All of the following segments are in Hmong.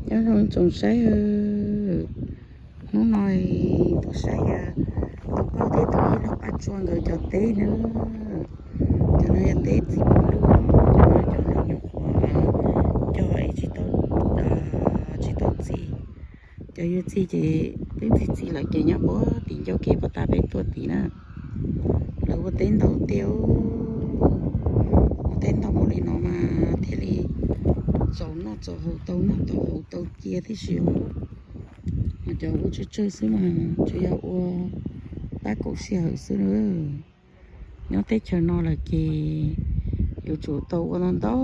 Nyob zoo tsoom saib, hnub no tuaj saib tus poj thiab tus yij laug Paj Tsua nkawd cov teb na. Cov no yog teb txiv pub lwj, cov no cov lawv nyuam qhuav cog es tsis tau, tsis tau txi. Cov yuav txi ces twb txi txi lawm ces nyob puag tim ncauj kev puag ta peb tuaj tid na. Lawv ua teb ntau tiag, ua teb ntau npaum li no mas thiaj li txaus noj txaus haus tau noj tau haus tau cia tib si. Mas cov ua tsawg tsawg xwb mas tsuas yog ua pab kaum sij hawm xwb na. Nyob teb chaws no lawm ces yuav tsum tau ua ntau ntau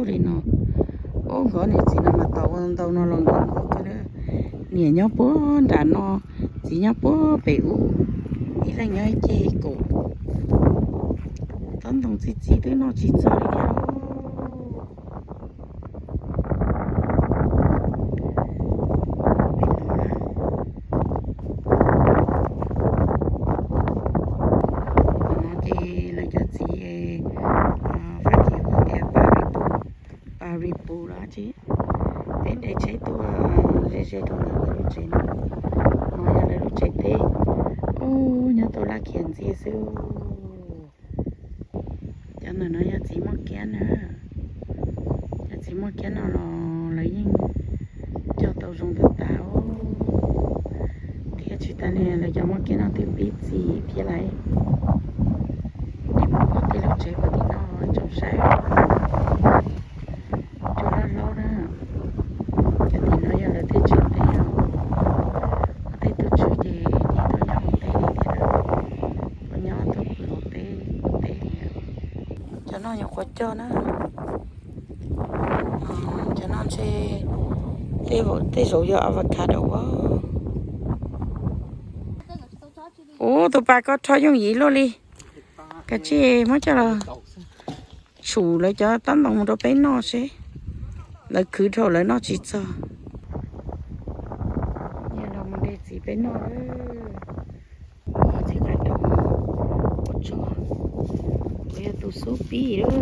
li no. Ob nkawd niam txiv no mas tau ua ntau no los nkawd nkawd kawg na. Niam nyob puag nram no, txiv nyob puag pem ub, ib leeg nyob ib ceg kaum. Tob ntoo txi txi twb noj tsis txog li thiab. Qhov no ces lawv cov txiv Fab Kis hu tias pas ris pus los tsis, peb nres tsheb tuaj ze ze rau ntawm lawv lub tsev no. No yog lawv lub tsev teb, nyob tau laj khiav ntxiag xwb. Cov ntawm no yog txiv moj kiab na. Cov txiv moj kiab no los lawv yeej cog tau zoo tas tas thiab tsis tas li lawv cov moj kiab no twb pib txi thiab lawm. Ces muaj ob teg lub tsev puag tim no tsoom saib, cua loj hlob na. Cov tim no yog lawv tej tsev teb os. Ob teg tus tswv ces nws tuaj nyob hauv teb li thiab, tuaj nyob tuaj pw hauv teb ua teb li. Cov no nyuam qhuav cog na. Cov no ntshe tej zaum yog avocado as. Ub, tus pas ko rho yooj yim luaj li. Kav tsij muab coj los tshum lawv cov tob ntoo mus rau peb noj seb. Lawv khwv dhau lawv noj tsis txog. Los mus de txiv peb noj. Txiv qab rau ua tso, kuv yog tus xub pib lawm.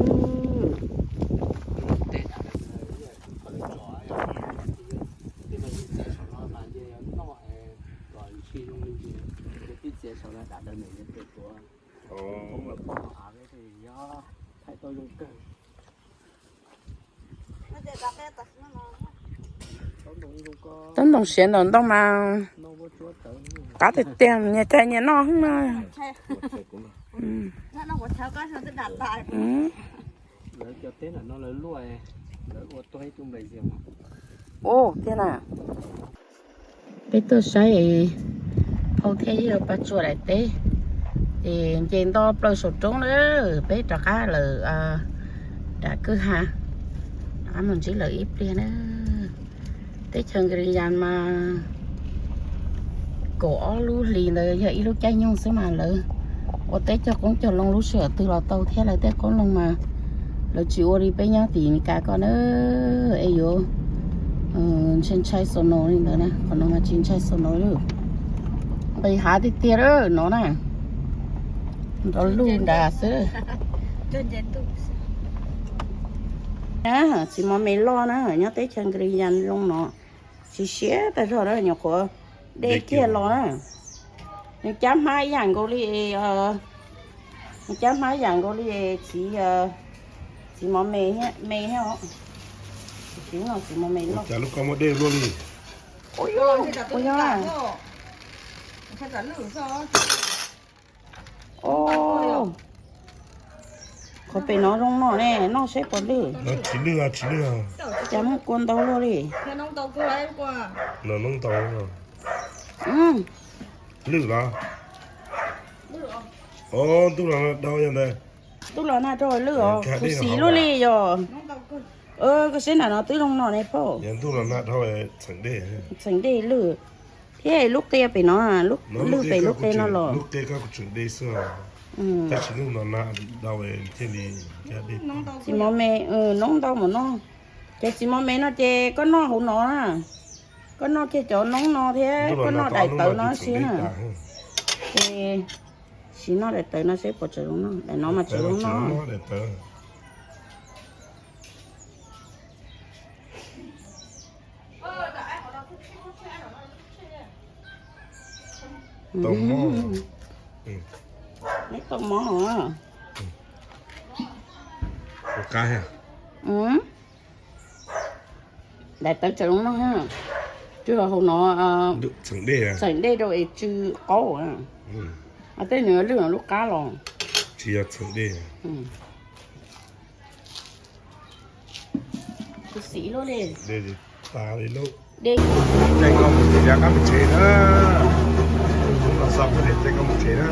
Tob ntoo siav ntawm ntoo mas qab tiag tiag, nyias cai nyias noj na. Ub, tiag na. Peb tuaj saib phauj thiab yij laug Paj Tsua daim teb, ces nce nto plaws saum roob lawm, peb rov qab lawm nram kwj ha, rov qab mus ntsib lawv ib pliag na. Teb chaws Nkri Yas mas kaum ob lub hlis ntawd yog ib lub caij nyoog xwb mas lawv ua teb cog qoob cog loo lub sij hawm twg los tau thiab. Lawv tej qoob loo mas lawv tsis ua li peb nyob tim Mes Kas ko na, es yuav ntshai ntshai snow li ntawd na. Qhov no mas tsis ntshai snow li, nqis hav tiag tiag no na, nrov lug nrad xwb. Txiv mos mes loj na, nyob teb chaws Nkri Yas zoo no, tsis siab tag zog na, nyuam qhuav dej kiag los na. Nws cab hmab ib yam nkaus li, nws cab hmab ib yam nkaus li txiv, txiv mos me, me thiab os. Txiv no txiv mos me loj. Cas lub ko muaj dej luaj li. Ua yog, ua yog. Qhov pem no zoo no ne, noj seb puas lwj. Tsis lwj, tsis lwj. Cas muaj kua ntau luaj li. Noob ntau. Lwj los? Os, ntuj los dhau yog ntawd. Ntuj los nag dhau lwj os, kuv xis luaj li yog. Koj seb nram no twb zoo no ne phauj. Ntuj los nag dhau txheem dej. Txheem dej lwj. Thiab lub qia pem no, lub, lwj pem lub qia no los. Lub qia koj tseem dej xwb. Tab sis ntuj los nag dhau thiaj li. Txiv mos me, noob ntau mus no. Ces txiv mos me no ces koj noj hauv no na. Koj noj kiag cov noob no thiab koj noj daim tawv no siab na. Ces sim noj daim tawv no seb puas tseem zoo noj, daim no mas tsis zoo noj. Daim tawv. Tau mob. Neb tau mob. Ua qab. Daim tawv tsaws zoo no, tsw hauv no, txheem dej rau es tsw qaub. Tej nws lwj lub qab los. Tsis yog txheem dej. Tus xim luaj li. Dej tas li lub. Dej. Caij nkoj mus tsev, rov qab mus tsev na. Los xav poj niam caij nkoj mus tsev na.